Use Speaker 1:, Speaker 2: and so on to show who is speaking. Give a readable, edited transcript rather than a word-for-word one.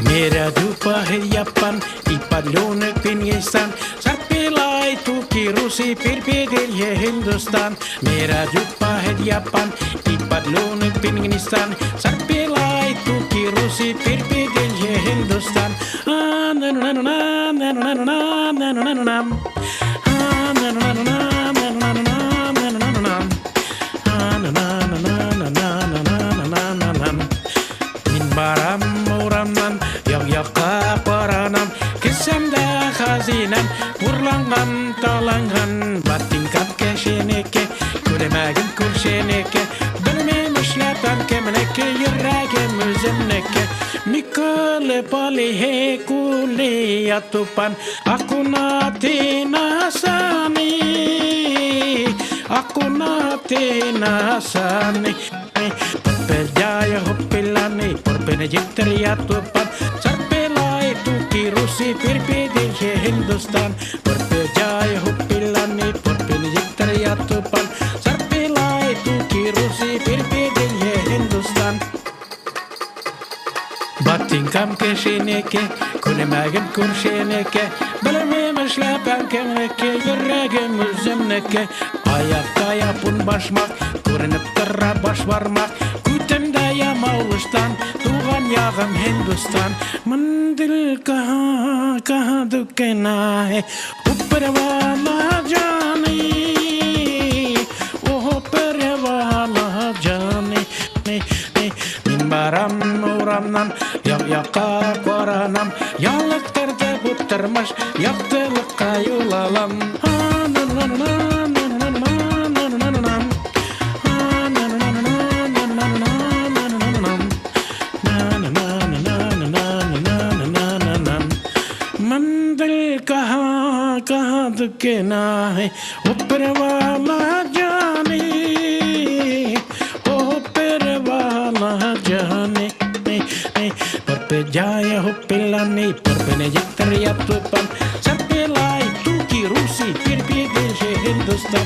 Speaker 1: मेरा रूपा है यापन इपलोन पिंगिस्तान सरपिलाई तू की रूसी फिर भी दिल ये हिंदुस्तान। मेरा रूपा है यापन इपलोन पिंगिस्तान सरपिलाई तू की रूसी फिर भी दिल ये हिंदुस्तान। Мин барам урамнан, як-якка каранам, кесәмдә хазинәм, урланган, таланган, ботинкам кешенеке, күлмәгем күршенеке, белмим эшләтәм кемнеке, йөрәгем үземнеке. Миколе пали кули атупан, акуна сани, акуна сани. Jaya hoppilani, porpene jitteriä tupan, sarpelai tuki russi pirpi dilhe Hindustan. Porpe jaya hoppilani, porpene jitteriä tupan, sarpelai tuki russi pirpi dilhe Hindustan. Batinkam кешенеке, күлмәгем күршенеке, белмим эшләпәм кемнеке, йөрәгем үземнеке. Аякта япун башмак, күренеп тора баш бармак, күтемдә ямаулыштан, туган ягым Һиндстан. मंदिर कहाँ कहाँ दुकना है, ऊपर वाला जाने, ऊपर वाला जाने। Мин барам урамнан, як-якка каранам, ялыктырды бу тормыш, яктылыкка юл алам. मंदिर कहाँ कहाँ दुकना है, ऊपर वाला जाने, ऊपर वाला जाने। पर पे जाए हो पिलानी, पर पे ने जितरिया तुपन, सर पे लाई तू की रूसी, फिर भी दिल से हिंदुस्तान।